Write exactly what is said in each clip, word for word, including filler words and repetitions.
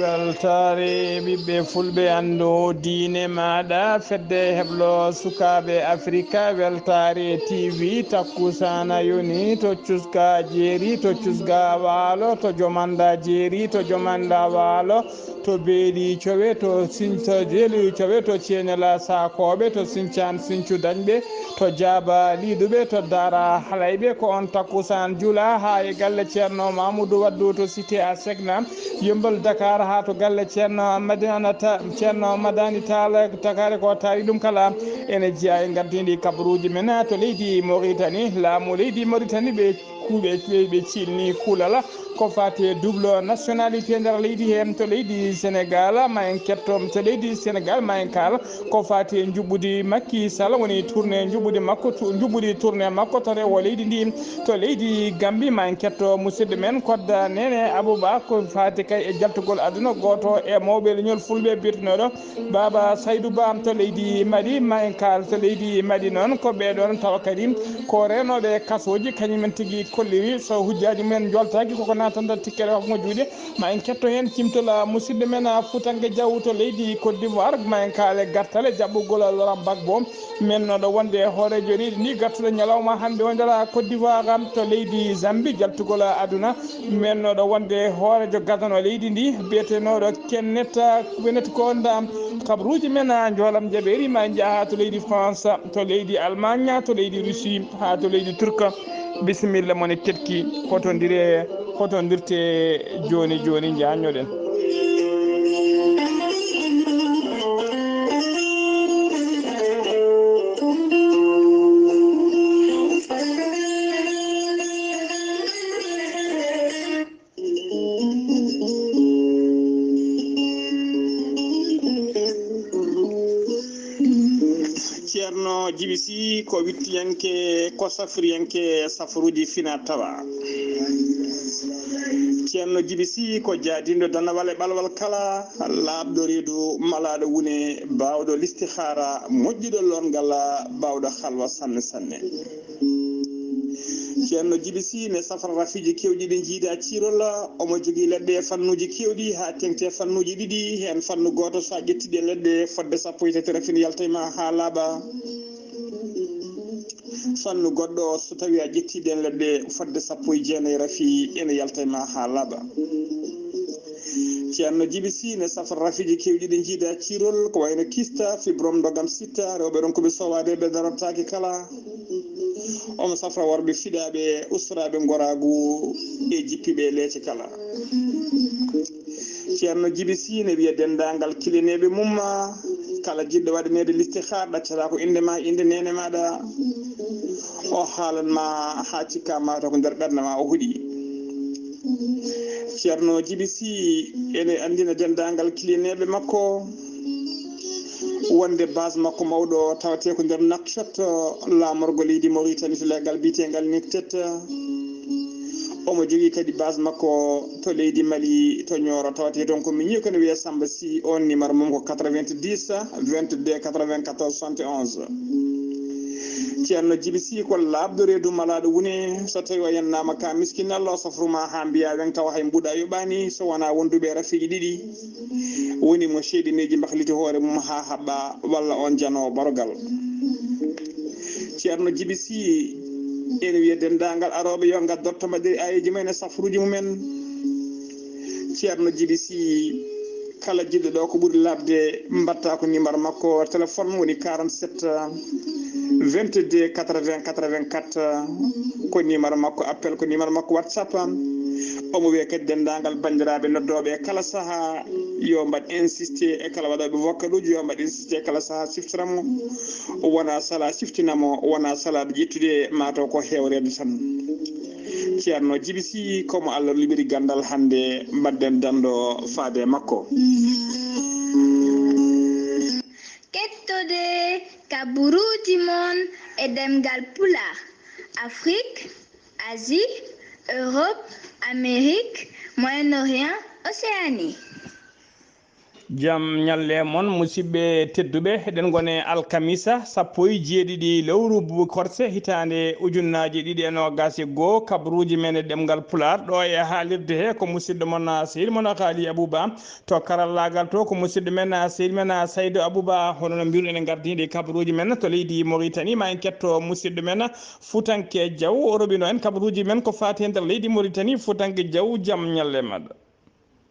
Weltaare ɓiɓɓe fulɓe, anndu diine maaɗa, fedde heblo sukaaɓe Afrika, weltaare T V, takkusaana yoni to Cusga jeeri, to Cusga waalo, to Jomanda jeeri, to Jomanda waalo, to Beeli cowe, to Sin-, to Beeli cowe, to Ceenela Saakooɓe, to Sincaan Sincu Dañɓe, to Jaaba Liiduɓe, to Daara Halayɓe. Ko on takkusaan jula haa e galle Ceerno Mamudu Waddu to Cité a Segna, Yembal Dakar, haa to galle Ceerno Madani Ta-, Ceerno Madani Taal, takare ko tawi ɗum kala. Ene jeyaa e ngardiiɗi kabaruuji men to leydi Moritani. Laamu leydi Moritani ɓe kuuɓe, ɓe, ɓe ciilni kuulal ko faati e double nationalité nder leydi heen. To leydi Sénégal, ma en ketto, to leydi Sénégal, ma en kaal ko faati e njuɓɓudi Macky Sall, woni tournée njuɓɓudi makko, tu-, njuɓɓudi tournée makko to rewo leydi ndi. To leydi Gambie, ma en ketto musidɗo men Kodda Nene Abouba, ko faati kay e jaltugol aduna, gooto e mawɓe leñol fulɓe biyetenooɗo Baba Saydou Ba. To leydi Mali, ma en kaal to leydi Mali noon, ko ɓee ɗoon tawa kadi ko reenooɓe kasooji, kañum en tigi kolliri so hujjaaji mumen njoltaaki, koko naatanta tikkere hokkugo juuɗe. Ma en ketto heen cimtol, a, musidɗo men, a, Fuutanke Jaw to leydi Côte d'Ivoire. Ma en kaale gartale jaɓɓugol Laurent Gbagbo, mennooɗo wonde hooreejo leydi ndi, gartuɗo ñalawma hannde o nder Côte d'Ivoire. To leydi Zambie, jaltugol aduna, mennooɗo wonde hooreejo gadano leydi ndi, biyetenooɗo Kenneth, Kenneth Konda. Kabaruuji men, a, njoolam jaɓeeri, ma en njaha to leydi France, to leydi Allemagne, to leydi Russie, haa to leydi Turka. Bisimilla, mone keɗki, hotondire, hotondirte jooni jooni, njaanñoɗen. Ceerno Jibi Si ko wittiyanke, ko safriyanke safruuji fina tawa. Ceerno Jibi Si ko jaadinɗo danawal e ɓalwal kala, laaɓɗo reedu, malaaɗo wune, baawɗo listihaara, moƴƴuɗo loongal, baawɗo halwa sanne sanne. Ceerno Jibi Si ne safra rafiiji keewɗi ɗi njiida ciirol. Omo jogii leɗɗe e fannuuji keewɗi, haa teŋti e fannuuji ɗiɗi. Heen fannu gooto, so a ƴettii ɗeen leɗɗe, fodde sappo e tati rafi ne yalta e ma haa laaɓa. Fannu goɗɗo, so tawii a ƴettii ɗeen leɗɗe, fodde sappo e jeenayi rafi ene yalta e ma haa laaɓa. Ceerno Jibi Si ne safra rafiiji keewɗi ɗi njiida ciirol, ko wayno kista, fibrom, ndogam sitta, rewɓe ronkuɓe soowaade ɓe darotaake kala. Omo safra worɓe fiɗaaɓe, ustoraaɓe ngoraagu e jippiiɓe leece kala. Ceerno Jibi Si ne wiya denndaangal kiliyaneeɓe mum, kala jiɗɗo waɗaneede listihaar, ɗaccataa ko innde ma, innde neene maaɗa. O haalan ma haa cikka ma taw ko nder ɓernde ma o hoɗi. Ceerno Jibi Si ene anndina denndaangal kiliyaneeɓe makko wonde base makko mawɗo tawetee ko nder Nouakchott, laamorgo leydi Mauritanie, to leggal biyeteengal Nectet. Omo jogii kadi base makko to leydi Mali, to Nioro, tawetee toon ko miñi, ko ne wiyee Samba Sy. Oon numéro mum ko quatre-vingt-dix, vingt-deux, quatre-vingt-quatorze, soixante et onze. Ceerno Jibi Si ko laaɓɗo reedu, malaaɗo wune. So tawii o yennaama ka miskinal, o safru ma haa mbiyaa weŋ, tawa hay mbuuɗu yoɓaani, so wonaa wonduɓe e rafiiji ɗiɗi. Woni mo seyɗineeji mbahliti hoore mum haa haɓɓa, walla oon janoowo barogal. Ceerno Jibi Si ene wiya denndaangal arooɓe yo ngaddoto mbaɗiri aayeeji mumen e safruuji mumen. Ceerno Jibi Si, kala jiɗɗo ɗo ko ɓuri laaɓde, mbaɗta ko numéro makko téléphone woni quarante-sept, vingt-deux, quatre-vingts, quatre-vingt-quatre, ko numéro makko appel, ko numéro makko WhatsApp. Omo wiya kadi denndaangal banndiraaɓe noddooɓe e kala sahaa, yo mbaɗ insisté e kala waɗooɓe vocal uji, yo mbaɗ insisté e kala sahaa, siftira mo. Wona sala siftina mo, wona sala ƴettude, mataw ko hewreede tan. Ceerno Jibi Si, ko mo Allah luɓiri ganndal hannde, mbaɗden danndo faade e makko. Kettode kabaruuji mon e ɗemngal Pulaar, Afrik. Asie, Europe, Amérique, Moyen-Orient, Océanie. Jam ñalle mon, musidɓe tedduɓe. Eɗen ngone alkamisa sappo e jeeɗiɗi lewru bu-, korse hitaande ujunnaaji ɗiɗi e noogaas e goo. Kabaruuji men e ɗemngal Pulaar ɗo e haalirde he ko musidɗo mon, sehil mon Haali Abuba. To karallaagal to ko musidɗo men, sehil men Saydu Abuba. Hono no mbiruɗen, en ngardiiɗo e kabaruuji men to leydi Moritani. Ma en ketto musidɗo men Fuutanke Jaw, o roɓino en kabaruuji men ko faati e nder leydi Moritani. Fuutanke Jaw, jam ñalle maɗa.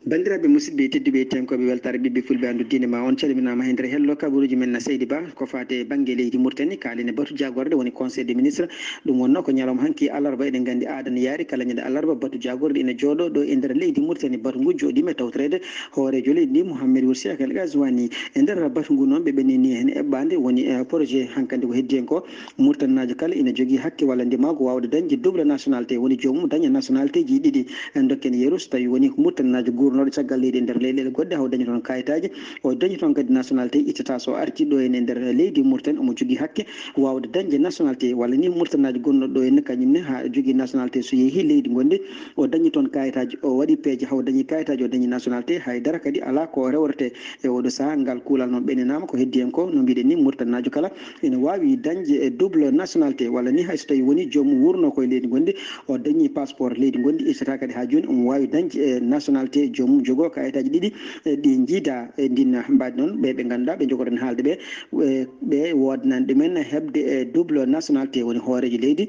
Banndiraaɓe musidɓe tedduɓe e tenkooɓe weltaare ɓiɓɓe fulɓe anndu diine ma, on calminaama he nder hello kabaruuji men na Seydi Ba. Ko faati e bannge leydi Mauritanie, kaalen e batu jaagorɗe woni Conseil des ministres. Ɗum wonno ko ñalawma hanki alarba. Eɗen nganndi aada no yaari, kala ñande alarba batu jaagorɗe ina jooɗo ɗo e nder leydi Mauritanie. Batu ngu jooɗiima e tawtoreede hooreejo leydi ndi, Mouhamed Wul Cheikh El Ghazouani. E nder batu ngu noon, ɓe ɓenini heen eɓɓaande woni, eh, projet hankandi ko heddi heen ko. Murtannaajo kala ina jogii hakke walla ndimaagu waawde dañde double nationalité, woni joomum daña nationalité ji ɗiɗi. En ndokken yeru, so tawii wonii ko murtannaajo guurnooɗo caggal leydi e nder leyɗeele goɗɗe, haw daña toon kayitaaji, o daña toon kadi nationalité ittata so artii ɗo en e nder leydi Mauritanie, omo jogii hakke waawde dañde nationalité. Walla ni murtannaajo gonnooɗo ɗo en kañum ne haa jogii nationalité, so yehii leydi ngonndi, o dañi toon kayitaaji, o waɗi peeje, haw dañi kayitaaji, o dañi nationalité, hay dara kadi alaa ko rewrete. E oɗo sahaa, ngal kuulal noon ɓeninaama. Ko heddi heen ko, no mbiɗen ni, murtannaajo kala ina waawi dañde e double nationalité, walla ni hay so tawii wonii joomum wuurnoo ko e leydi ngonndi, o dañii passeport leydi ngonndi, ittata kadi haa jooni omo waawi dañde e nationalité joomum jogoo kayitaaji ɗiɗi, e ɗi njiida e ndin mbaadi. Noon ɓe ɓe ngannduɗaa ɓe njogoɗen haalde ɓe, e, ɓe woodnani ɗumen heɓde e double nationalité, woni hooreejo leydi,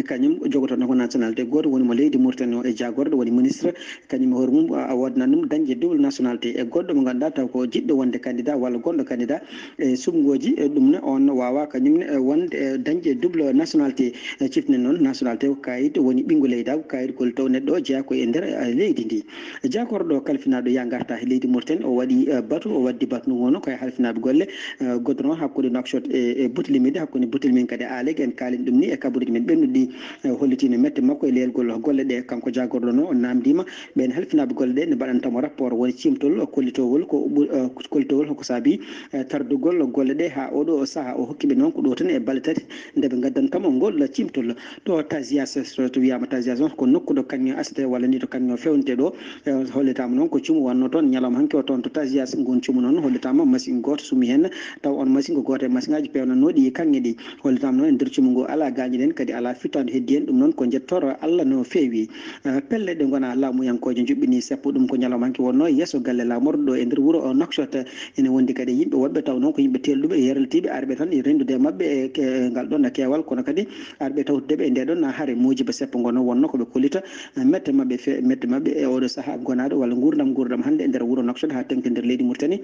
kañum jogotoɗo ko nationalité gooto, woni mo leydi Mauritanie o e jaagorɗe, woni ministre, kañum e hoore mum a woodnan ɗum dañde double nationalité. E goɗɗo mo ngannduɗaa taw ko jiɗɗo wonde candidat walla gonɗo candidat e suɓngooji, e ɗum ne on waawaa kañum ne, e, wonde, e, dañde double nationalité. E ciften noon, nationalité ko kayit woni ɓinngu leydaagu, kayit gollitoowo neɗɗo o jeyaa ko e nder, e, leydi ndi. Jaagorɗo kalfinaaɗo Ya Ngarta he leydi Mauritanie, o waɗi, e, batu, o waddi batu ndu wonno ko e halfinaaɓe golle, e, goudron hakkunde Nouakchott e, e Boutilimidi, hakkunde Boutilimidi kadi e Alek. En kaalin ɗum ni e kabaruuji men ɓennuɗi ɗi, e, holliti no mette makko e leelgol golle ɗe. Kanko jaagorɗo noon, o naamndiima ɓeen halfinaaɓe golle ɗe ne mbaɗanta mo rapport woni ciimtol kollitowol ko ɓur-, e, kollitowol ko saabi, e, tardugol golle ɗe haa oɗo sahaa. O hokki ɓe noon ko ɗo tan e balɗe tati nde ɓe ngaddanta mo ngol ciimtol. To Tazias, so to wiyaama Tazias on, ko nokku ɗo kaŋŋe asete walla ni to kaŋŋe o fewnete ɗo. E, hollitaama noon ko cumu wonno toon ñalawma hanki o toon to Tazias. Ngun cumu noon hollitaama machine gooto sumi heen, taw on machine ko gooto e machine aji peewnanooɗi kaŋŋe ɗi. Hollitaama noon e nder cumu ngu alaa gaañuɗen, kadi alaa fittaandu heddi heen. Ɗum noon ko njettoor Allah no feewi. E, pelle ɗe ngonaa laamuyankooje njuɓɓini seppo, ɗum ko ñalawma hanki wonno yeeso galle laamorɗo ɗo e nder wuro o Nouakchott. Ene wondi kadi yimɓe woɗɓe taw noon ko yimɓe teelɗuɓe, yerlitiiɓe, arɓe tan e renndude e maɓɓe e ke-, ngal ɗon keewal, kono kadi arɓe tawtude ɓe e nde ɗon hare. Muujiba seppo ngo noon wonno ko ɓe kollita, eh, mette maɓɓe fe-, mette maɓɓe e oɗo sahaa gonaaɗo walla nguurndam, nguurndam hannde e nder wuro Nouakchott haa teŋti nder leydi Mauritanie.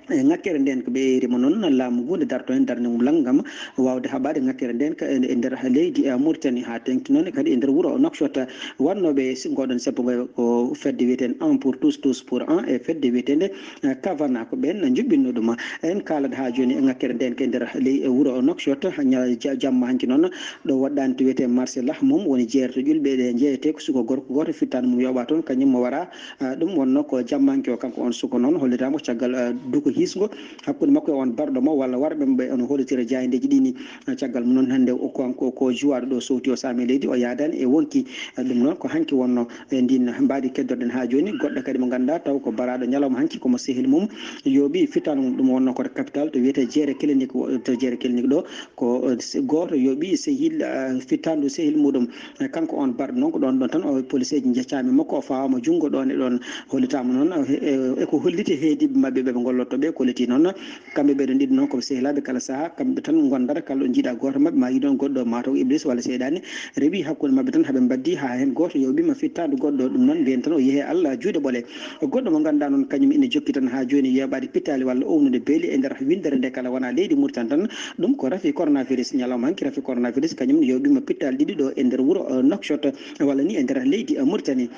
E ŋakkere nden ko ɓe rima noon laamu ngu nde darto heen darnde mum lanngam, waawde haɓaade ŋakkere nden ka e, e nder leydi, eh, Mauritanie haa teŋti noon kadi e nder wuro Nouakchott. Wannooɓe si-, ngoɗon seppo ngo ko fedde wiyeten Un pour tous, tous pour un, e fedde wiyeteende, eh, Kavana, ko ɓeen njuɓɓinno ɗum. En kaalat haa jooni e ŋakkere nden ko e nder ley, e wuro o Nouakchott, ha ña-, ja-, jamma hanki noon, ɗo waɗɗaani to wiyetee marché Lahmoum, woni jeerto ƴulɓe ɗe njeyetee ko suka gorko gooto, fittaandu mum yooɓaa toon, kañum mo wara, ah, ɗum wonno ko jamma hanki o. Kanko on suka noon hollitaama ko caggal, ah, duko hisngo hakkunde makko e on barɗo mo walla warɓe mo ɓe, on hollitira jaayndeeji ɗi ni. Caggal mum noon, hannde o, kanko ko juwaaɗo ɗo sowti o saami leydi, o yaadaani e wonki. Ɗum noon ko hanki wonno e ndin mbaadi keddorɗen haa jooni. Goɗɗo kadi mo ngannduɗaa taw ko baraaɗo ñalawma hanki, ko mo sehil mum yooɓi fittaandu mum. Ɗum wonno ko to capital to wiyetee Jeere Clinique, to Jeere Clinique ɗo ko, eh, se-, gooto yooɓi sehil, eh, fittaandu sehil muɗum. Eh, kanko on barɗo noon ko ɗon ɗon tan o policeeji njeccaami makko, o fawaama junngo ɗon e ɗon. Hollitaama noon, eh, eh, e ko holliti heediiɓe maɓɓe ɓe ɓe ngollotto ɓe, kolliti noon. Kamɓe ɓeɗon ɗiɗo noon ko ɓe sehilaaɓe, kala sahaa kamɓe tan ngondata, kala ɗo njiiɗa gooto maɓɓe ma yiɗon goɗɗo, mataw Iblis walla seyɗaani rewi hakkunde maɓɓe tan, haɓe mbaddi haa heen gooto yooɓima fittaandu goɗɗo. Ɗum noon mbiyen tan o yehe Allah juuɗe ɓole. Goɗɗo mo ngannduɗaa noon kañum ina jokki tan haa jooni yooɓaade pittaali walla ownude beeli e nder winndere nde kala wonaa leydi Mauritanie tan, ɗum ko rafi coronavirus. Ñalawma hanki rafi coronavirus kañum ne yooɓima pittaali ɗiɗi ɗo e nder wuro, eh, Nouakchott walla ni e nder leydi, eh, Mauritanie.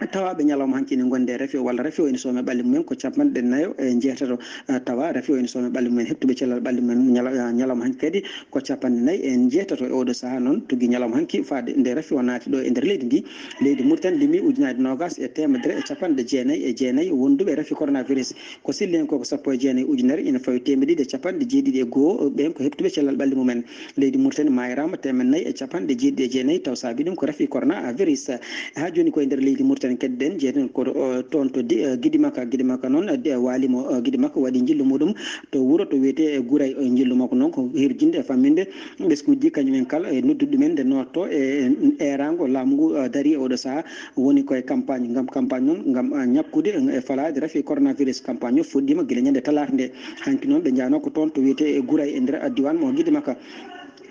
Tawaaɓe ñalawma hanki ene ngonde e rafi o walla rafi o ene soome ɓalli mumen ko capanɗe nayo e jeetato. Eh, tawa rafi o ene soome ɓalli mumen, heɓtuɓe cellal ɓalli mumen ñala- eh, ñalawma hanki kadi ko capanɗe nayi e jeetato. E oɗo sahaa noon, tuggi ñalawma hanki faade nde rafi o naati ɗo e nder leydi ndi, leydi Mauritanie limi ujunaaji noogas e teemedere e capanɗe jeenayi e jeenayi wonduɓe rafi coronavirus. Ko silli heen ko ko sappo e jeenayi ujunere ina fawi teemedde ɗiɗi e capanɗe jeeɗiɗi e goo, ɓeen ko heɓtuɓe cellal ɓalli mumen. Leydi Mauritanie maayraama teemedde nayi e capanɗe jeeɗiɗi e jeenayi, taw saabi ɗum ko rafi coronavirus. Haa jooni ko e nder leydi Mauritanie kadi ɗen jeeten ko, o, toon to di, eh, Gidimaka. Gidimaka noon, eh, de, waalimo, eh, Gidimaka waɗi njillu muɗum to wuro to wiyetee, eh, Guray. Eh, njillu makko noon ko hirjinde e famminde ɓesnguuji kañum en kala e noddude ɗumen nde nootto e, e eeraango laamu ngu, eh, darii e oɗo sahaa woni ko e campagne. Ngam campagne noon ngam, eh, ñakkude e falaade rafi coronavirus. Campagne o fuɗɗiima gila ñande talaata nde. Hanki noon ɓe njahnoo ko toon to wiyetee e Guray e nder diiwaan mo Gidimaka.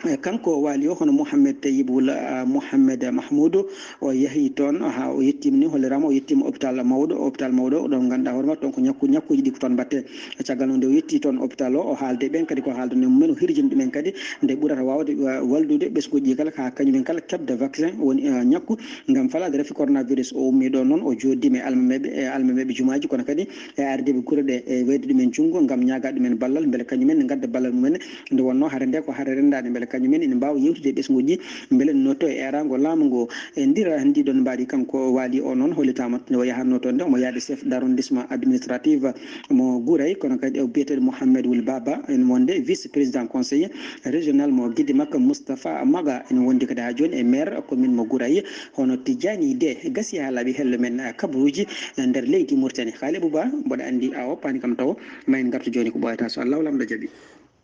Eh, kanko waali o, hono Mohamed Tayyib walla, ah, Mohamed Mahmoud, o yahi toon, haa o yettiima ni, holliraama o yettiima hôpital mawɗo, hôpital mawɗo, ɗo ngannduɗaa hoore ma toon ko ñakku-, ñakkuuji ɗi ko toon mbaɗtee. Caggal nde o yetti toon hôpital o, o haalde ɓeen kadi ko haalde mumen, o hirjini ɗumen kadi nde ɓurata waawde wa-, wallude ɓesnguuji ɗi kala, haa kañum en kala keɓda vaccin, woni, eh, ñakku ngam falaade rafi coronavirus. O ummii ɗo noon, o jooɗdiima e almameeɓe, e almameeɓe jumaaji, kono kadi e ardiiɓe gure ɗe, e weeɗde ɗumen junngo ngam ñaagaade ɗumen ballal, mbele kañum en ne ngadda ballal mumen. Nde wonnoo hare nde ko hare renndaande, mbele kañum en ina mbaawa yeewtude e ɓesnguuji, mbele ene nootoo e eeraango laamu ngu. E ndira ndiɗon mbaadi, kanko waali o noon hollitaama nde o yahatnoo toon nde, omo yahde chef d'arrondissement administratif mo Guray, kono kadi o biyeteeɗo Mohamed Wul Baba, en wonde vice président conseiller régional mo Gidimaka, Moustapha Maga, en wondi kadi haa jooni e maire commune mo Guray, hono Tijani De. Gasi haa laaɓi hello men, ah, kabaruuji nder leydi Mauritanie. Haali Abouba, mboɗo anndi a oppaani kam taw, ma en ngartu jooni ko ɓooyata so Allahu Laamɗo jaɓi.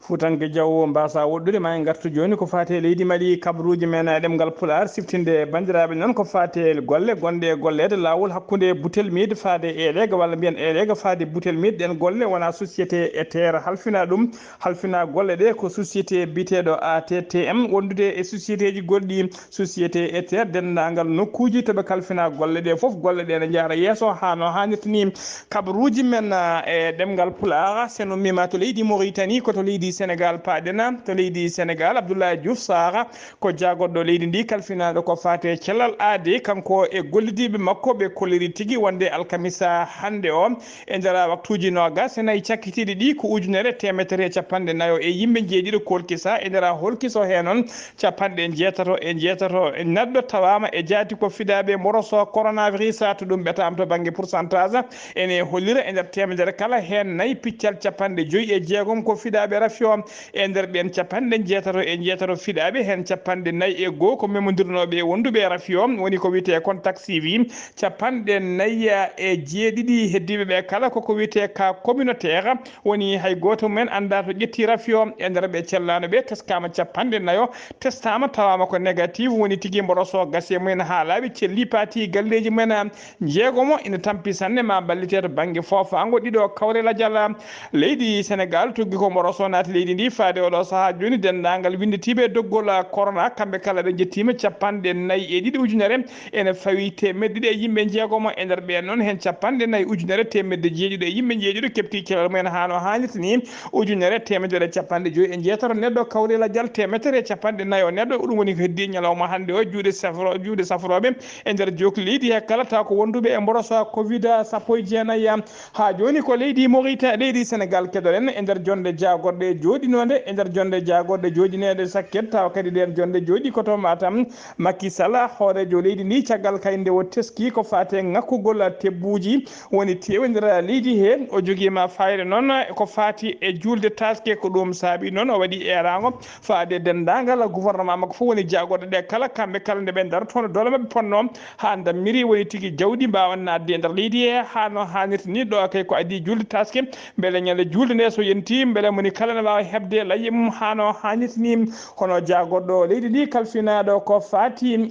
Fuutanke Jaw, mbasa woɗɗude, ma en ngartu jooni ko faati e leydi Mali, kabaruuji men e ɗemngal Pulaar, siftinde banndiraaɓe noon ko faati e golle gonɗe e golleede laawol hakkunde Butel Miid faade e Eleega, walla mbiyen Eleega faade Butel Miid. Ɗeen golle wona société e terre halfina ɗum, halfina golle ɗe ko société biyeteeɗo A T T M, wondude e sociétéji goɗɗi, société e terre, denndaangal nokkuuji to ɓe kalfina golle ɗe fof, golle ɗe ne njahra yeeso haa no haanirta ni. Kabaruuji men, ah, e ɗemngal Pulaar, sen ummiima to leydi Mauritanie, ko to leydi Sénégal paaɗen. To leydi Sénégal, Abdoulaye Diouf Sarr ko jaagorɗo leydi ndi, kalfinaaɗo ko faati e cellal aade, kanko e gollidiiɓe makko, ɓe kolliri tigi wonde alkamisa hannde o, e nder waktuuji noogas e nayi cakkitiiɗi ɗi, ko ujunere teemedere e capanɗe nayo e yimɓe njeeɗiɗo kolkisa. E nder holkiso he noon, capanɗe njeetato e njeetato neɗɗo tawaama e jaati ko fiɗaaɓe mboros coronavirus. To ɗum ɓetaama to bannge pourcentage, ene hollira e nder teemedere kala heen nayi piccal capanɗe joyi e jeegom ko fiɗaaɓe rafi o. E nder ɓeen capanɗe njeetato e njeetato fiɗaaɓe, heen capanɗe nayi e goo ko memondirnooɓe e wonduɓe e rafi o, woni ko wiyetee contact suivi. Capanɗe nayi e jeeɗiɗi heddiiɓe ɓe kala koko wiyetee cas communautaire, woni hay gooto mumen anndaa to ƴetti rafi o. E nder ɓe cellaano ɓe, teskaama capanɗe nayo, testaama tawaama ko négatif, woni tigi mboros o gasi e mumen haa laaɓi, celli paati galleeji mumen. Jeegomo ina tampi sanne, ma ballite to bannge foofaango ɗiɗo kawre lajal leydi Sénégal. Tuggi ko mboros o naati leydi ndi faade oɗo sahaa jooni, denndaangal winnditiiɓe doggol corona, kamɓe kala ɓe njettiima capanɗe nayi e ɗiɗi ujunere, ene fawi teemedde ɗiɗi e yimɓe jeegomo. E nder ɓeen noon, heen capanɗe nayi ujunere teemedde jeeɗiɗo e yimɓe jeeɗiɗo keɓti cellal mumen haa no haanirta ni. Ujunere teemedere capanɗe joyi e jeetato neɗɗo kawri lajal, teemedere e capanɗe nayo neɗɗo. Ɗum woni ko heddi ñalawma hannde o, juuɗe safro-, juuɗe safrooɓe e nder jookli leydi he kala, taw ko wonduɓe e mboros covid sappo e jeenayi. Haa jooni ko leydi Mauritanie, leydi Sénégal keɗoɗen e nder jonde jaagorɗe jooɗinoonde, e nder jonde jaagorɗe jooɗineede sakket, taw kadi ɗeen jonde jooɗi ko to Matam. Macky Sall, hooreejo leydi ndi, caggal kay nde o teski ko faati e ŋakkugol tebbuuji woni teewindira leydi he, o jogiima fayre noon ko faati e juulde taaske. Ko ɗum saabi noon o waɗi eeraango faade denndaangal gouvernement makko fof, woni jaagorɗe ɗe kala, kamɓe kala nde ɓe ndarotoono doole maɓɓe potnoo haa ndammiri woni tigi jawdi mbaawa naatde e nder leydi he haa no haanirta ni. Ɗo kay ko adii juulde taaske, mbele ñande juulde nde so yonti, mbele moni kala ne waawa heɓde layya mum haa no haanirta ni. Hono jaagorɗo leydi ndi kalfinaaɗo ko faati e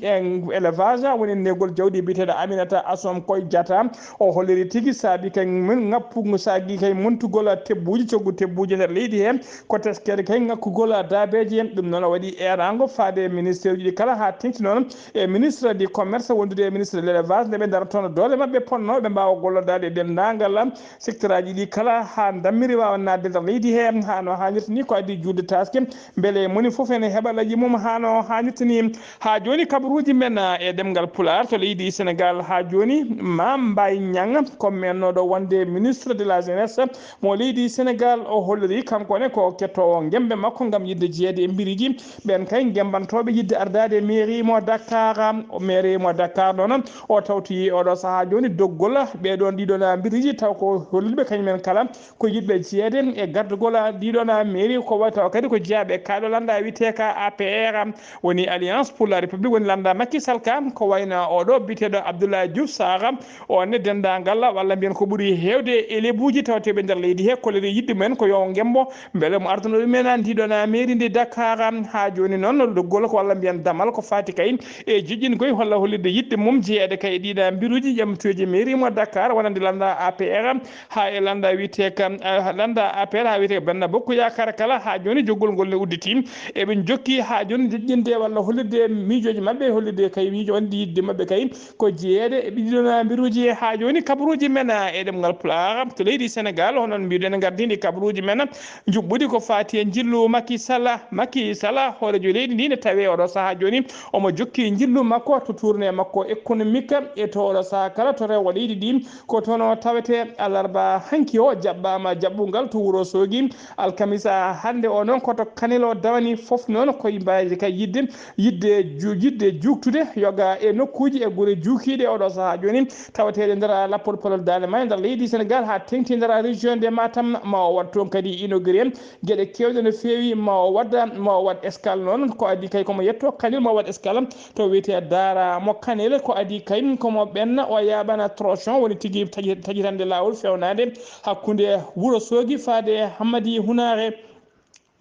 élevage, woni negol jawdi biyeteeɗo Aminata Assome Koy Diatta, o holliri tigi saabi kay mun ŋappu, saabi kay montugol tebbuuji, coggu tebbuuji nder leydi he, ko teskere kay ŋakkugol daabeeji en. Ɗum noon o waɗi eeraango faade e ministère uji ɗi kala, haa teŋti noon e ministre du commerce, wondude e ministre de l'élevage, nde ɓe ndarotoono doole maɓɓe potnoo ɓe mbaawa gollodaade e denndaangal secteur aji ɗi kala, haa ndammiri waawa naatde nder leydi he, haa no haanirta ni, ko adii juulde taaske, mbele moni fof ene heɓa laaji mum haa no haanirta ni. Haa jooni kabaruuji men, ah, e ɗemngal Pulaar to leydi Senegaal haa jooni, Mame Mbaye Niang, ko mennooɗo wonde ministre de la jeunesse mo leydi Senegaal, o holliri kanko ne ko kettoowo ngemmbe makko ngam yiɗde jeyeede e mbiriji. Ɓeen kay ngemmbantooɓe yiɗde ardaade mairie mo Dakar. Mairie mo Dakar noon, o tawti oɗo sahaa jooni doggol ɓee ɗoon ɗii ɗoon mbiriji, taw ko holliiɓe kañum en kala ko yiɗɓe jeyeede e gardagol ɗii ɗoon mairie, ko wayi taw kadi ko jeyaaɓe kaaɗo lannda wiyetee ka A P R, woni Alliance pour la République, woni lannda Macky Sall ka, ko wayno oɗo biyeteeɗo Abdoulaye Diouf Sarr. On ne denndaangal walla mbiyen ko ɓuri heewde e lebuuji tawteeɓe nder leydi he, kolliri yiɗde mumen ko yo ngemmbo mbele mo ardano ɗumen ndii ɗoon mairie ndi Dakar. Haa jooni noon doggol ko walla mbiyen damal ko faati kay e joƴƴingol walla hollirde yiɗde mum jeyeede kay e ɗii ɗoo mbiruuji ƴamteeji mairie mo Dakar wonande lannda A P R haa e lannda wiyetee ka, eh, lannda A P R haa wiyetee ka Benno Bokk Yaakaar kala. Haa jooni joggol ngol ne udditi. Eɓe njokki haa jooni joƴƴinde walla hollirde miijooji maɓɓe, hollirde kay miijo wonde yiɗde maɓɓe kay ko jeyeede e ɗii ɗoon mbiruuji. Haa jooni kabaruuji men, ah, e ɗemngal Pulaar to leydi Senegaal, hono no mbiɗen, ngardini kabaruuji men njuɓɓudi ko faati e njillu Macky Sall. Macky Sall, hooreejo leydi ndi, ne tawee oɗo sahaa jooni omo jokki njillu makko to tournée makko économique e to oɗo sahaa kala to rewo leydi ndi. Ko toon o tawetee. Alarba hanki o jaɓɓaama jaɓɓungal to Wuro Soogi. Alkamisa hannde o noon ko to Kanel o dawani, fof noon ko e mbaadi ka yiɗde, yiɗde ju-, yiɗde juuktude yoga e nokkuuji e gure juukiiɗe oɗo sahaa jooni tawateeɗe nder lappol palol Daande Maayo nder leydi Senegaal haa teŋti nder région de Matam. Ma o waɗ toon kadi inauguré geɗe keewɗe no feewi. Ma o waɗ, ma o waɗ escale noon, ko adii kay komo yetto Kanel, ma o waɗ escale to wiyetee Daara mo Kanel, ko adii kay komo ɓenna o yaaɓana tronçon, woni tigi taƴi-, taƴitande laawol feewnaande hakkunde Wuro Soogi faade Hammadi Hunaare.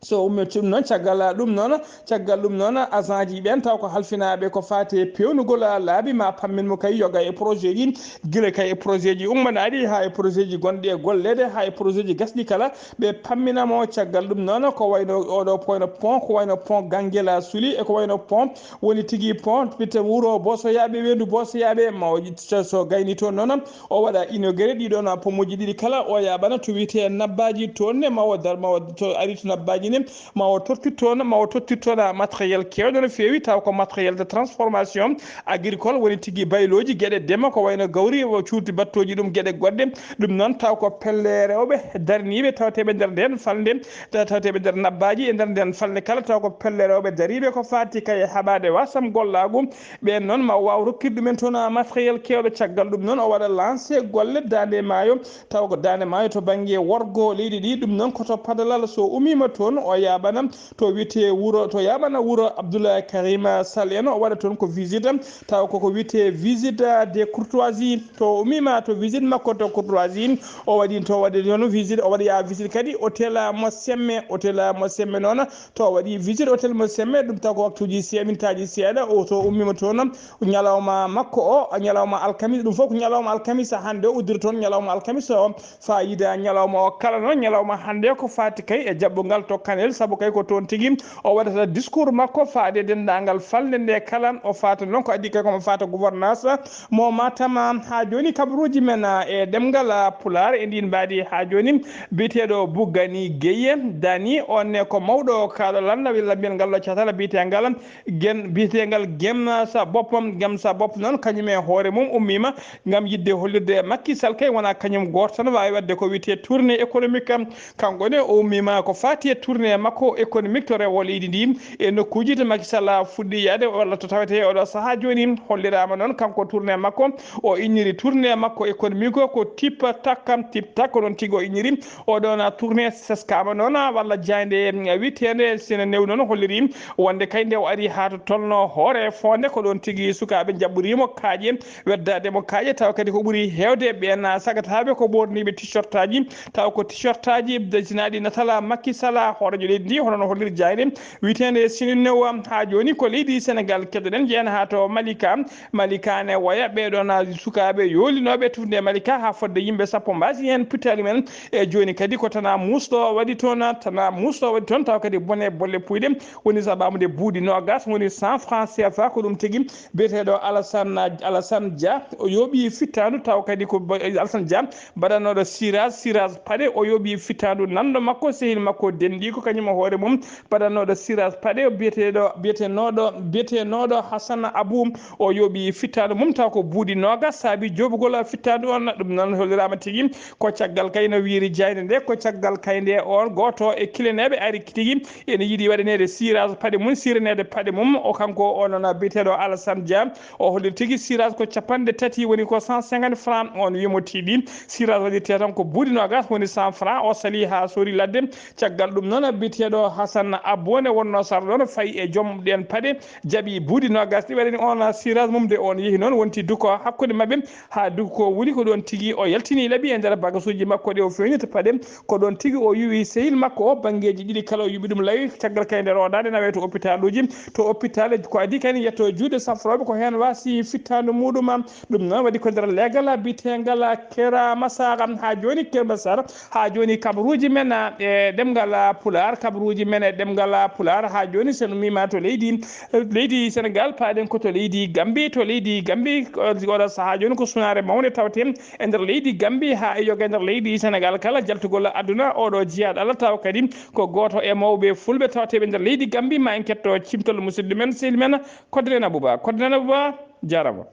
So ummitii ɗum noon, caggal ɗum noon, caggal ɗum noon, agent ji ɓeen taw ko halfinaaɓe ko faati e peewnugol laabi, ma pammin mo kay yoga e projet ji, gila kay e projet ji ummanaaɗi haa e projet ji gonɗi e golleede, haa e projet ji gasɗi kala, ɓe pammina mo. Caggal ɗum noon, ko wayno oɗo point, pont, ko wayno pont Ganguela Souli, e ko wayno pont woni tigi pont ɓitte Wuro Boosoyaaɓe, Weendu Boosoyaaɓe, ma o so gayni toon noon, o waɗa inauguré ɗii ɗoon pommuuji ɗiɗi kala, o yaaɓana to wiyetee Nabbaaji toon ne, ma o dar-, ma o to ari to Nabbaaji ne, ma o tottir toon, ma o tottir toon matériel keewɗo no feewi, taw ko matériel de transformation agricole, woni tigi baylooji, geɗe ndema, ko wayno gawri, o cuurti battooji ɗum, geɗe goɗɗe. Ɗum noon taw ko pelle rewɓe darniiɓe tawteeɓe nder ndeen falnde, taw-, tawteeɓe nder Nabbaaji e nder ndeen falnde kala, taw ko pelle rewɓe dariiɓe ko faati kay e haɓaade wasam gollaagu. Ɓeen noon ma o waaw rokkude ɗumen toon matériel keewɗo. Caggal ɗum noon o waɗa lancé golle Daande Maayo, taw ko Daande Maayo to bannge worgo leydi ndi. Ɗum noon ko to padalal, so ummiima toon o yaaɓana to wiyetee wuro, to yaaɓana wuro Abdoulaye Karima Sall en, o waɗa toon ko visite, taw koko wiyetee visite de courtoisie. To ummiima to visite makko to courtoisie, o waɗi to, waɗi toon visite, o waɗi yaa visite kadi hôtel mo Semme, hôtel mo Semme noon, to o waɗi visite hôtel mo Semme, ɗum taw ko waktuuji se-, mintaaji seeɗa, o to ummiima toon, ñalawma makko o, ñalawma alkamisa, ɗum fof ko ñalawma alkamisa hannde o uddiri toon, ñalawma alkamisa o, fayida ñalawma o kala noon, ñalawma hannde ko faati kay e jaɓɓungal to Kanel, sabu kay ko toon tigi o waɗata discours makko faade denndaangal falnde nde kala, o faata noon ko adii kay komo faata gouvernance mo Matam. Haa jooni kabaruuji men, ah, e ɗemngal, ah, Pulaar e ndiin mbaadi haa jooni, biyeteeɗo Bougani Gueye Dany, on ne ko mawɗo kaaɗo lannda, walla mbiyen ngal ɗo catal biyeteengal gen-, biyeteengal Gem sa boppam, Gem sa bopp noon, kañum e hoore mum ummiima ngam yiɗde hollirde Macky Sall kay wonaa kañum gooto tan waawi waɗde ko wiyetee tournée économique. Kanko ne o ummiima ko faati e tournée makko économique to rewo leydi ndi e nokkuuji to Macky Sall fuɗɗi yahde walla to tawetee oɗo sahaa jooni. Holliraama noon kanko tournée makko, o inniri tournée makko économique o ko Tip Tak, Tip Tak ko noon tigi o inniri. Oɗon tournée seskaama noon, walla jaaynde wiyeteende Sene New noon holliri wonde kay nde o ari haa to tolno hoore foonde, ko ɗoon tigi sukaaɓe njaɓɓoriimo kaaƴe, weddaade mo kaaƴe, tawa kadi ko ɓuri heewde ɓeen sagataaɓe ko ɓoorniiɓe t-shirtaaji, tawa ko t-shirtaaji dessinaaɗi natal Macky Sall, hooreejo leydi ndi, hono no holliri jaaynde wiyeteende Sene New. Haa jooni ko leydi Senegaal keddoɗen, njeyen haa to Malika. Malika ne waya ɓee ɗoon sukaaɓe yoolinooɓe tufnde Malika haa fodde yimɓe sappo mbaasi heen pittaali men. E jooni kadi ko tana muusɗo waɗi toon, tana muusɗo waɗi toon, tawa kadi bone bolle puyɗe woni sababude buuɗi noogas, woni cent francs C F A, ko ɗum tigi biyeteeɗo Alassane, Alassane Dia, o yooɓi fittaandu, tawa kadi ko ba-, Alassane Dia mbaɗanooɗo cirage, cirage paɗe, o yooɓi fittaandu nanndo makko, sehil makko denɗi Ko kañum e hoore mum baɗannooɗo sirage paɗe biyeteeɗo biyetenooɗo biyetenooɗo Hassan Abou. O yooɓi fittaandu mum taw ko buuɗi noogas saabi joobugol fittaandu on. Ɗum noon holliraama tigi ko caggal kay no wiiri jaaynde nde, ko caggal kay nde on gooto e kileneeɓe ari tigi ene yiɗi waɗaneede sirage paɗe mum, siraneede paɗe mum. O kanko o noon biyeteeɗo Alassane Dia, o holli tigi sirage ko capanɗe tati, woni ko cent cinquante francs. On wiimo tiiɗi sirage waɗirte tan ko buuɗi noogas, woni cent francs. O sali haa soori ladde. Caggal ɗum noon, biyeteeɗo Hasan Abbo ne wonnoo sara ɗoon, fayi e joom ɗeen paɗe, jaɓi buuɗi noogas ɗi waɗani oon sirage mum. De oon yehi noon, wonti duko hakkunde maɓɓe, haa duko wuli ko ɗoon tigi o yaltini laɓi e nder bagasuuji makko ɗi o feewnirta paɗe. Ko ɗoon tigi o yuwi sehil makko o, banngeeji ɗiɗi kala o yuɓi ɗum lawi. Caggal kay nder o daande nawe to hôpitaluuji, to hôpital ko adii kay ne yetto e juuɗe safrooɓe, ko heen waasi fittaandu muɗum. Ɗum noon waɗi ko nder leegal biyeteengal Kera Masara. Haa jooni Kera Masara, haa jooni kabaruuji men, ah, e ɗemngal, ah, Pulaar, kabaruuji men e ɗemngal, ah, Pulaar, haa jooni so en ummiima to leydi, leydi Senegaal, paaɗen ko to leydi Gambi. To leydi Gambi, o-, oɗo sahaa jooni ko sunaare mawnde tawte e nder leydi Gambi, haa e yoga e nder leydi Senegaal kala, jaltugol aduna, oɗo jiyaaɗo Allah tawa kadi ko gooto e mawɓe fulɓe tawteeɓe nder leydi Gambi. Ma en ketto cimtol musidɗo men, sehil men, Kodden Abouba. Kodden Abouba, jaaraama.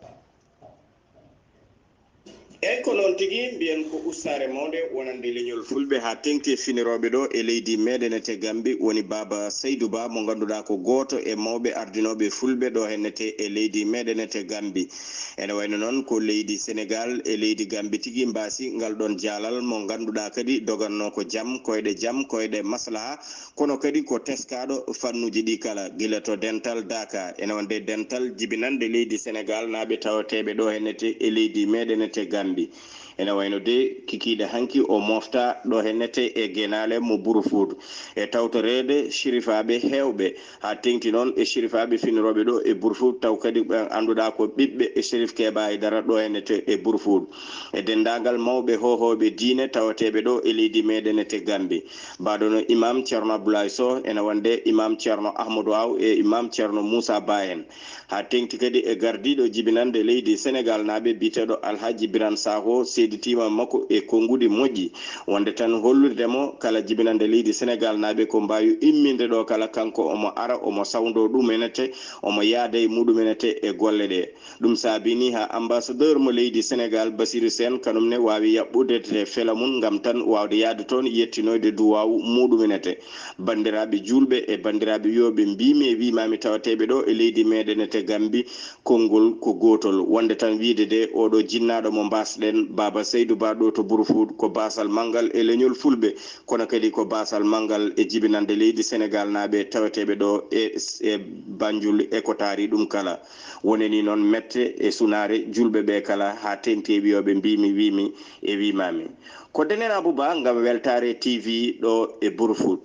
Eey, ko noon tigi, mbiyen ko ustaare mawnde wonande leñol fulɓe haa teŋti e finirooɓe ɗo e leydi meɗen ete Gambi, woni Baaba Saydu Ba, mo ngannduɗaa ko gooto e mawɓe ardinooɓe fulɓe ɗo hennete e leydi meɗen ete Gambi. Ene wayno noon ko leydi Senegaal e leydi Gambi tigi mbaasi ngal ɗoon jaalal, mo ngannduɗaa kadi dogannoo ko jam, koyɗe jam, koyɗe maslaha, kono kadi ko teskaaɗo fannuuji ɗi kala, gila to dental Daaka, ene wonde dental jibinannde leydi Senegaal naaɓe tawateeɓe ɗo hennete e leydi meɗen ete Gambi. Ene wayno de kikiiɗe hanki o mofta ɗo hennete e Genaale mo Burfuudu. E tawtoreede sirifaaɓe heewɓe, haa teŋti noon e sirifaaɓe finirooɓe ɗo e Burfuudu, taw kadi ɓe annduɗaa ko ɓiɓɓe e Sirif Keeba Aydara ɗo hennete e Burfuudu. E denndaangal mawɓe hohooɓe diine tawateeɓe ɗo e leydi meɗen ete Gambi. Mbaɗono Imam Ceerno Abdoulaye Sow, ene wonde Imam Ceerno Ahmadou Aw e Imam Ceerno Moussa Ba en. Haa teŋti kadi e gardiiɗo jibinannde leydi Senegaal naaɓe biyeteeɗo Alhaji Birane Sakho, seeditiima makko e konnguɗi moƴƴi. Wonde tan hollirde mo kala jibinannde leydi Senegaal naaɓe ko mbaawi imminde ɗo kala, kanko omo ara, omo sawndoo ɗumenete, omo yaada e muɗumenete e golle ɗe. Ɗum saabii ni haa ambassadeur mo leydi Senegaal, Basirou Sène, kanum ne waawi yaɓɓude te fela mum ngam tan waawde yahde toon yettinoyde duwaawu muɗumen ete. Banndiraaɓe juulɓe e banndiraaɓe wiyooɓe mbiimi e wiimaami tawateeɓe ɗo e leydi meɗen ete Gambi, konngol ko gootol, wonde tan wiyde de oɗo jinnaaɗo mo mbaasɗen, Baaba Saydu Ba ɗo to Burfuudu, ko baasal manngal e leñol fulɓe, kono kadi ko baasal manngal e jibinannde leydi Senegaal naaɓe tawateeɓe ɗo e, e Banjul e ko taari ɗum kala. Wonani noon mette e sunaare juulɓe ɓe kala, haa teŋti e wiyooɓe mbiimi, wiimi e wiimaami. Kodden Abouba ngam Weltaare T V ɗo e Burfuudu.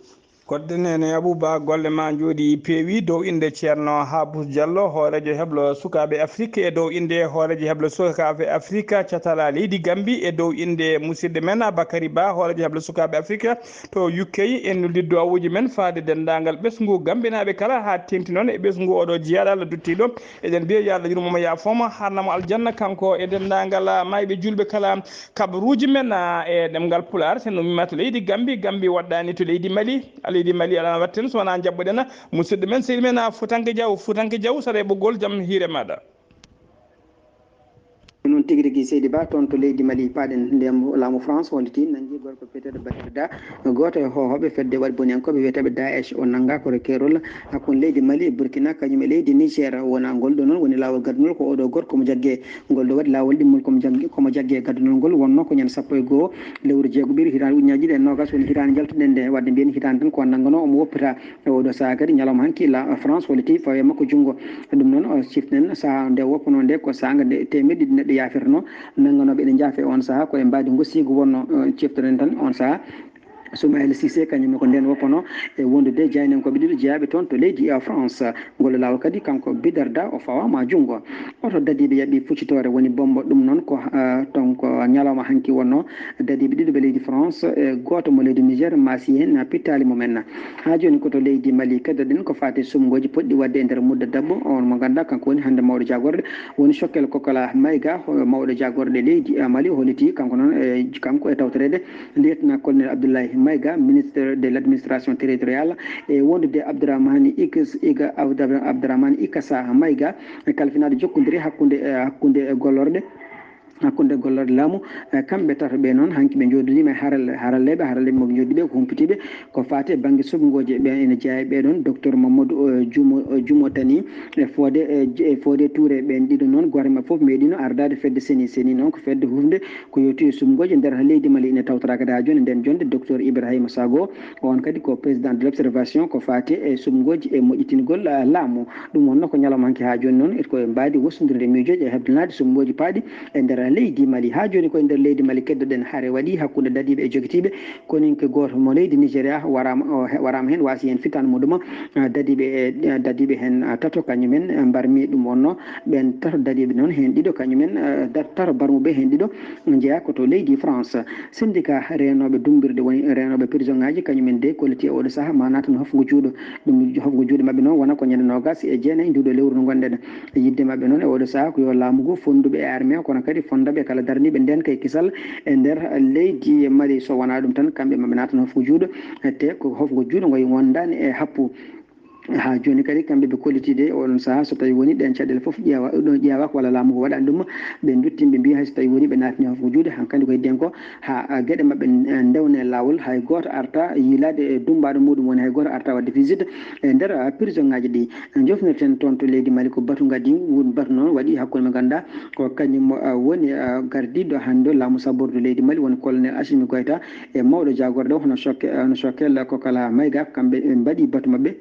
Kodden Abouba, golle ma njooɗi peewi. Dow innde Ceerno Habus Diallo, hooreejo heblo sukaaɓe Afrik, e dow innde hooreejo heblo sukaaɓe Afrik catala leydi Gambi, e dow innde musidɗo men Bakary Ba, hooreejo heblo sukaaɓe Afrik to U K, en nuldi duwawuuji men faade denndaangal ɓesngu Gambinaaɓe kala, haa teŋti noon e ɓesngu oɗo jiyaaɗo Allah duttiiɗo. Eɗen mbiya yo Allah yurmo mo, yaafoo mo, haarna mo aljanna, kanko e denndaangal maayɓe juulɓe kala. Kabaruuji men, ah, e ɗemngal Pulaar, so en ummiima to leydi Gambi, Gambi waɗɗaani to leydi Mali. Ah, leydi Mali alaa no waɗten so wonaa njaɓɓuɗen musidɗo men, sehil men, ah, Fuutanke Jaw. Fuutanke Jaw, saɗa e ɓoggol, jam hiire maaɗa. Noon tigi rigi, seydi Ba, toon to leydi Mali, paaɗen ndiyam laamu France hollitii nanngi gorko biyeteeɗo Batirda, gooto e hohooɓe fedde waɗi boniyankooɓe wiyeteeɓe Daesh. O nanngaa ko keerol hakkunde leydi Mali e Burkina, kañum e leydi Niger. Wonaa ngol ɗoo noon woni laawol gaddunol ko oɗo gorko mo jaggee. Ngol ɗoo waɗi laawol ɗimmol ko mo jaggi, ko mo jaggee gaddunol ngol wonnoo ko ñande sappo e goo lewru jeegoɓiru hitaande ujunnaji ɗiɗi e noogas, woni hitaande njaltuɗen nde. Waɗde mbiyen hitaande tan ko nannganoo omo woppita. E oɗo sahaa kadi, ñalawma hanki, la France holliti fawi e makko junngo. Ɗum noon, o ciften sahaa nde woppanoo nde ko saanga nde teemeɗɗe ɗiɗi neɗɗo yaafirnoo. Nannganooɓe ene njaafa e oon sahaa ko e mbaadi ngosiigu wonnoo, o ciftoɗen tan oon sahaa. Soumaïla Cissé, kañum ne ko ndeen woppanoo e wondude jaynankooɓe ɗiɗo jeyaaɓe toon to leydi, e France. Ngol laawol kadi, kanko Bidarda, o fawaama junngo. Oto dadiiɓe yaɓi fuccitoore woni bommbo. Ɗum noon ko, ah, toon ko ñalawma hanki wonnoo. Dadiiɓe ɗiɗo ɓe leydi France e gooto mo leydi Niger maasi heen, pittaali mumen. Haa jooni ko to leydi Mali keddoɗen ko faati suɓngooji potɗi waɗde e nder mudda dabbo, on mo ngannduɗaa kanko woni hannde mawɗo jaagorɗe, woni Sokkel Kokola Mayga, mawɗo jaagorɗe leydi, eh, Mali, o hollitii kanko noon, eh, kanko e tawtoreede Lieutenant Colonel Abdoulaye Maïga, ministre de l'administration territoriale, e wondude Abdourahmane Ikas, Iga, Abdourahmane Ikasa Maïga, e kalfinaade jokkondire hakkunde, eh, hakkunde gollorɗe, hakkunde gollorɗe laamu. Eh, kamɓe tato ɓe noon, hanki ɓe njooɗodiima e haral-, haralleeɓe, haralleeɓe mo ɓe njooɗi ɓe ko humpitiiɓe ko faati e bannge suɓngooji. Ɓe ene jeyaa e ɓee ɗoon, docteur Mamadou, eh, Jumo, eh, Jumo Tani, e Fodé, eh, J-, e Fodé Touré. Ɓeen ɗiɗo noon, gooto e maɓɓe fof meeɗiino ardaade fedde seni. Seni noon ko fedde hufnde ko yowti e suɓngooji nder leydi Mali, ene tawtoraa kadi haa jooni. Ndeen jonnde, docteur Ibrahima Sago, on kadi ko président de l'observation ko faati e suɓngooji e moƴƴitingol, ah, laamu. Ɗum wonno ko ñalawma hanki haa jooni noon, ko e mbaadi wosndirde miijooji e heblanaade suɓngooji paaɗi e nder leydi Mali. Haa jooni ko e nder leydi Mali keddoɗen, hare waɗi hakkunde dadiiɓe e jogitiiɓe. Koninke gooto mo leydi Nigeria waraama, o he-, waraama heen, waasi heen fittaandu muɗum, ah, dadiiɓe e, eh, dadiiɓe heen, ah, tato, kañumen, eh, mbarmi. Ɗum wonno ɓeen tato dadiiɓe noon, heen ɗiɗo, kañumen, eh, da-, tato barmuɓe, heen ɗiɗo njeyaa ko to leydi France. Syndicat reenooɓe dummbirɗe, woni reenooɓe prison ŋaaji, kañumen de kolliti e oɗo sahaa ma naatno hofngo juuɗo. Ɗum hofngo juuɗe maɓɓe noon wona ko ñande noogaas e jeenayi nduɗo lewru ndu ngonɗen. Yiɗde maɓɓe noon e oɗo sahaa ko yo laamu ngu, fonnduɓe e armée, kono kadi fonndaɓe kala daraniiɓe ndeenka e kisal e nder leydi Mali. So wonaa ɗum tan, kamɓe maɓe naatno hofngo juuɗo, te ko hofngo juuɗo ngo wondaani e happu. Haa jooni kadi, kamɓe ɓe kollitiiɓe e oɗon sahaa, so tawii woni ɗeen caɗeele fof ƴeewa-, ɗo ƴeewaaka walla laamu ngu waɗaani ɗum, ɓe nduttin, ɓe mbiya hay so tawii woni ɓe naatni hofngo juuɗe, hankadi ko heddi heen ko haa, ah, geɗe maɓɓe, eh, ndewne laawol, hay gooto arta yiilaade e dummbaaɗo muɗum, woni hay gooto arta waɗde visite e nder, ah, prison ŋaaji ɗi. Jofnirten toon to leydi Mali ko batu ngadi, ngun batu noon waɗi hakkunde mo ngannduɗaa ko kañum, ah, woni, ah, gardiiɗo hannde laamu sabbordu leydi Mali, woni colonel Assimi Goïta, e mawɗo jaagorɗe o hono Choguel, hono Choguel Kokala Maïga, kamɓe ɓe mbaɗi batu maɓɓe.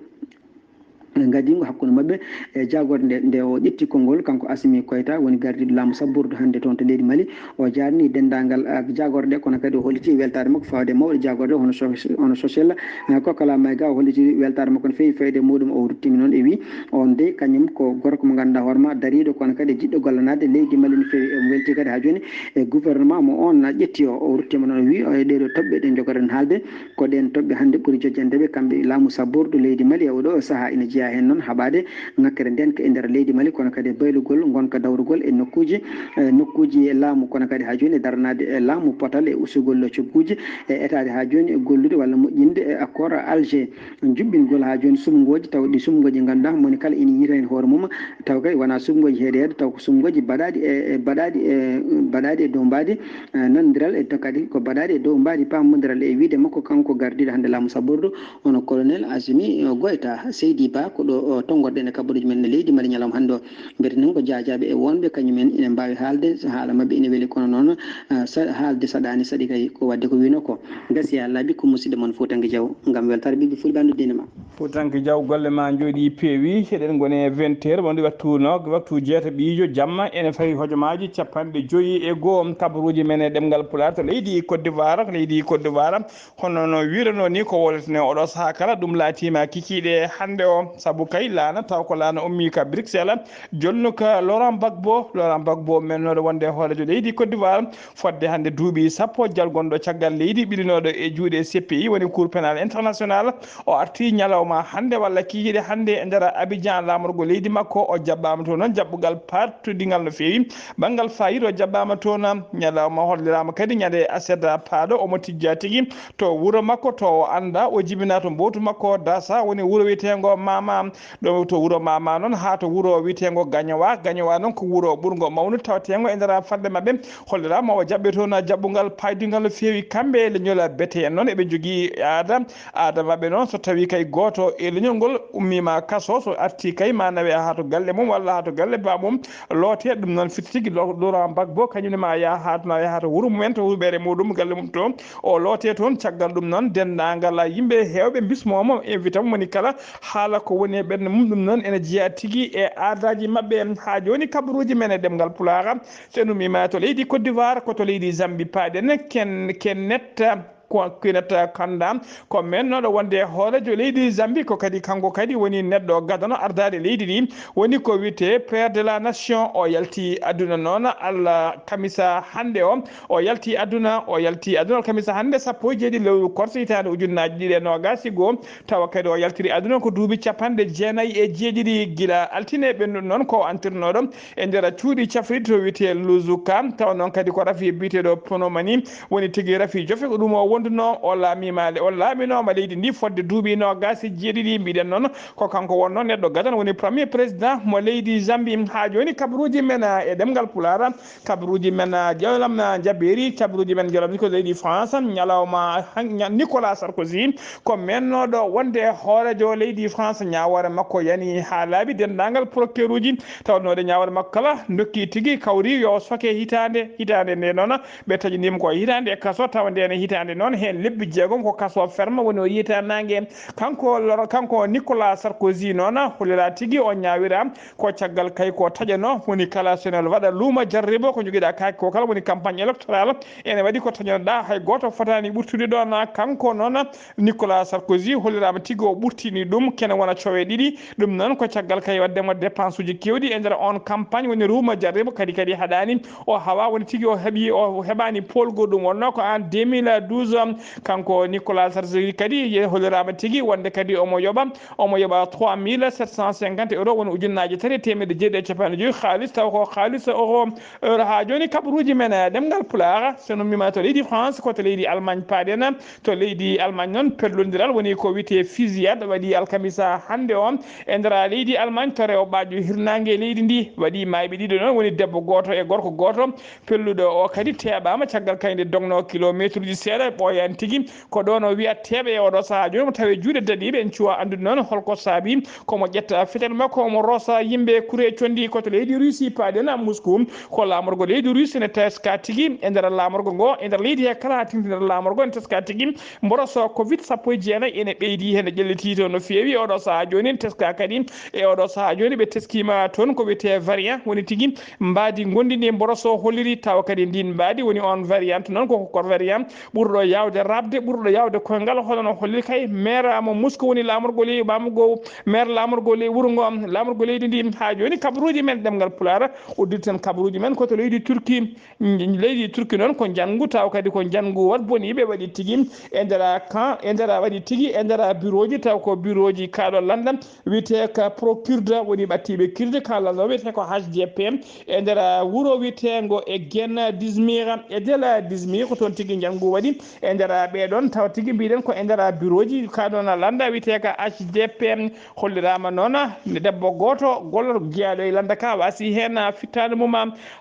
Ngadiingo hakkunde maɓɓe e jaagorɗe nde, nde o ƴetti konngol, kanko Assimi Koïta, woni gardiiɗo laamu sabbordu hannde toon to leydi Mali. O jaarni denndaangal, ah, jaagorɗe, kono kadi o holliti weltaare makko fawaade e mawɗo jaagorɗe hono So-, hono Choguel, ah, Kokala Maïga. O holliti weltaare makko no feewi fayde e muɗum. O ruttimi noon e wii, on dey kañum ko gorko mo ngannduɗaa hoore ma, dariiɗo, kono kadi jiɗɗo gollanaade leydi Mali no feewi. Omo welti kadi haa jooni e gouvernement mo on ƴetti o. O ruttima noon o wii, o e ɗee ɗoo toɓɓe ɗe njogoɗen haalde, ko ɗeen toɓɓe hannde ɓuri jojjande ɓe, kamɓe laamu sabbordu leydi Mali e oɗo sahaa. Ina jeyaa heen noon haɓaade ŋakkere ndeenka e nder leydi Mali, kono kadi e baylugol ngonka dawrugol e nokkuuji, e nokkuuji laamu, kono kadi haa jooni e daranaade e laamu potal e usugol cogguuji e etaade haa jooni e gollude walla moƴƴinde e accord Alger. Juɓɓingol haa jooni suɓngooji, taw ɗi suɓngooji ngannduɗaa moni kala ina yiita heen hoore mum, taw kay wonaa suɓngooji heedeede, taw ko suɓngooji baɗaaɗi e, e baɗaaɗi e, baɗaaɗi e dow mbaadi, eh, nanondiral e to kadi ko baɗaaɗi e dow mbaadi paamondiral. E wiyde makko kanko gardiiɗo hannde laamu sabbordu, hono colonel Assimi Goïta. Seydi Ba, ko ɗo, o, tonngorɗen e kaɓɓorɗeeji men e leydi Mali ñalawma hannde o. Mbiyeten noon ko jaajaaɓe e wonɓe kañumen ina mbaawi haalde, so haala maɓɓe ina weli, kono noon, ah, sa-, haalde saɗaani, saɗi kay ko waɗde ko wiyno ko. Gasi haa laaɓi, ko musidɗo mon Fuutanke Jaw, ngam weltaare ɓiɓɓe fulɓe anndude diine ma. Fuutanke Jaw, golle ma njooɗii peewi. Eɗen ngoni e vingt heures, wonde waktu no, waktu jeetaɓiijo jamma, ene fawi hojomaaji capanɗe joyi e goo. Kabaruuji men e ɗemngal Pulaar to leydi Côte d'Ivoire, leydi Côte d'Ivoire, hono no wiiranoo ni ko wowletene oɗo sahaa kala, ɗum laatiima kikiiɗe hannde o, sabu kay laana, taw ko laana ummii ka Bruxelles, jonnuka Laurent Gbagbo, Laurent Gbagbo mennooɗo wonde hooreejo leydi Côte d'Ivoire, fodde hannde duuɓi sappo jalgonɗo caggal leydi ɓilinooɗo e juuɗe C P I, woni Cour pénal international. O arti ñalawma hannde walla kikiiɗe hannde e nder Abidjan, laamorgo leydi makko. O jaɓɓaama toon noon jaɓɓugal pattudingal no feewi. Banngal fayida o jaɓɓaama toon, ñalawma holliraama kadi ñande aset paaɗo, omo tijjaa tigi to wuro makko, to o anndaa. O jibinaa to mbowtu makko Dasa, woni wuro wiyeteengo Mama. Ɗo to wuro Mama noon haa to wuro wiyeteengo Gañowa. Gañowa noon ko wuro ɓurngo mawnude taweteengo e nder fadde maɓɓe. Holliraama o jaɓɓe toon jaɓɓungal paydungal no feewi. Kamɓe e leñol Bete en noon eɓe njogii aada. Aada maɓɓe noon, so tawii kay gooto e leñol ngol ummiima kaso, so artii kay ma nawe haa to galle mum walla haa to galle baamum, loote. Ɗum noon firti tigi lo-, Laurent Gbagbo, kañum ne ma yaha haa to, ma yaha to wuro mum en, to wuro ɓeere muɗum, galle mum to, o loote toon. Caggal ɗum noon, denndaangal yimɓe heewɓe mbismooma, invita mo, moni kala haala ko woni e ɓernde mum. Ɗum noon ene jeyaa tigi e aadaaji maɓɓe. Haa jooni, kabaruuji men e ɗemngal Pulaar, so en ummiima to leydi Côte d'Ivoire, ko to leydi Zambie paaɗen. Ken, Kenneth, ko Kenneth Kanda, ko mennooɗo wonde hooreejo leydi Zambie, ko kadi kanko kadi woni neɗɗo gadano ardaade leydi ndi, woni ko wiyetee Père de la Nation. O yalti aduna noon alkamisa hannde o. O yalti aduna, o yalti aduna alkamisa hannde, sappo e jeeɗiɗi lewru korse hitaande ujunnaaji ɗiɗi e noogaas e goo. Tawa kadi o yaltiri aduna ko duuɓi capanɗe jeenayi e jeeɗiɗi gila altine ɓennuɗo noon, ko o antirnooɗo e nder cuuɗi cafrirɗi to wiyetee Luzuka. Tawa noon kadi ko rafi biyeteeɗo pneumonie woni tigi rafi jofe, ko ɗum o wonduno o laamimaale, o laaminooma leydi ndi fodde duuɓi noogaas e jeeɗiɗi. Mbiɗen noon ko kanko wonno neɗɗo gadano woni premier président mo leydi Zambie. Haa jooni kabaruuji men e ɗemngal Pulaar, kabaruuji men jolam jabeeri, kabaruuji men jolam ni ko leydi France, ñalawma han-, ña-, Nicolas Sarkozy ko mennooɗo wonde hooreejo leydi France. Ñaawoore makko yani haa laaɓi, denndaangal procureruuji tawnoɗe ñaawoore makko kala ndokki tigi kawri yo soke hitaande, hitaande nde noon ɓe taƴaniima ko hitaande e kaso, tawa ndeen hitaande noon heen lebbi jeegom ko kaso ferme woni o yiyta naange. Kanko lor-, kanko Nicolas Sarkozy noon hollira tigi o ñaawira ko caggal kay ko taƴano woni kala senel waɗa luuma jarribo ko jogiɗa kaake ko kala woni campagne électorale ene waɗi ko taƴanoɗa hay gooto fotaani ɓurtude ɗoon. Kanko noon Nicolas Sarkozy holliraama tigi o ɓurtini ɗum kene wona cowe ɗiɗi. Ɗum noon ko caggal kay waɗde mo dépense uji keewɗi e nder on campagne woni ruuma jarribo kadi kadi haɗaani o hawa woni tigi o heɓi o heɓaani poolgo ɗum wonno ko en deux mille douze. Kanko Nicolas Sarkozy kadi ye holliraama tigi wonde kadi omo yoɓa omo yoɓa trois mille sept cent cinquante euros woni ujunnaaje tati e teemedde jeeɗiɗi e capanɗe joyi haalis taw ko haalis euro. Euro haa jooni kabaruuji men e ɗemngal Pulaar so nummima to leydi France ko to leydi Allemagne paaɗen. To leydi Allemagne noon, pellondiral woni ko wiyetee fusillade waɗi alkamisa hannde o e nder leydi Allemagne to rewo ɓaajo hirnaange leydi ndi. Waɗi maayɓe ɗiɗo noon, woni debbo gooto e gorko gooto. Pelluɗo o kadi teeɓaama caggal kay nde dognoo kilomeetruuji seeɗa ɓooyaani tigi. Ko ɗoon o wiyat teeɓe e oɗo sahaa jooni mo tawi juuɗe daɗiiɓe. En cuwa anndude noon holko saabi ko mo ƴetta fetel makko omo roosa yimɓe kure conndi. Ko to leydi Russie paaɗen Moscou. Ko laamorgo leydi Russie ne teska tigi e nder laamorgo ngo, e nder leydi he kala haa tigi nder laamorgo ne teska tigi. Mboroso covid sappo e jeenayi ene ɓeydi, hene ƴelliti to no feewi. Oɗo sahaa jooni ne teska kadi, e oɗo sahaa jooni ɓe teskiima toon ko wiyetee variant, woni tigi mbaadi ngonndi ndi mboroso holliri, tawa kadi ndiin mbaadi woni on variant noon ko ko variant ɓurɗo yaawde raɓde, ɓurɗo yaawde koyngal, hono no holliri kay maire mo Moscou woni laamorgo ley baamugo, maire laamorgo ley wuro ngo, laamorgo leydi ndi. Haa jooni kabaruuji men ɗemngal Pulaar, uddirten kabaruuji men ko to leydi Turki. Leydi Turki noon ko njanngu, taw kadi ko njanngu wat boniiɓe waɗi tigi e nder camp, e nder waɗi tigi e nder bureau ji, taw ko bureau ji kaaɗo lannda wiyetee ka pro kurde, woni ɓattiiɓe kurde, ka lannda wiyetee ko H D P, e nder wuro wiyeteengo e Gen Dizmir, e Del Dizmir, ko toon tigi njanngu waɗi, e nder ɓee ɗoon taw tigi mbiɗen ko e nder bureau ji, ka ɗoon lannda wiyetee ka H D P. Holliraama noon ne debbo gooto gol jeyaaɗo e lannda ka wasi heen fittaandu mum,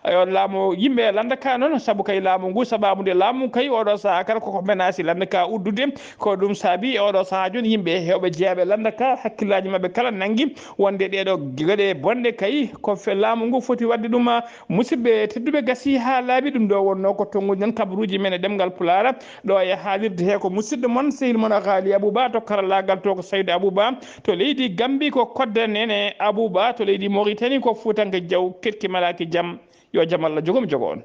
e on laamu yimɓe lannda ka noon, sabu kay laamu ngu, sababu nde laamu kay oɗo sahaa kala koko menace lannda ka uddude, ko ɗum saabi e oɗo sahaa jooni yimɓe heewɓe jeyaaɓe lannda ka hakkillaaji maɓɓe kala nanngi wonde ɗeeɗo geɗe bonɗe kay ko fe-, laamu ngu foti waɗde ɗum. Musidɓe tedduɓe, gasi haa laaɓi, ɗum ɗo wonno ko tonngude nden kabaruuji men e ɗemngal Pulaar ɗo e haalirde he ko musidɗo mon sehil mon Haali Abuba to karallaagal to ko Saydu Abuba, to leydi Gambi ko Kodda Nene Abuba, to leydi Moritani ko Fuutanke Jaw. Keɗki malaaki jam, yo jam Allah jogo mi jogo on.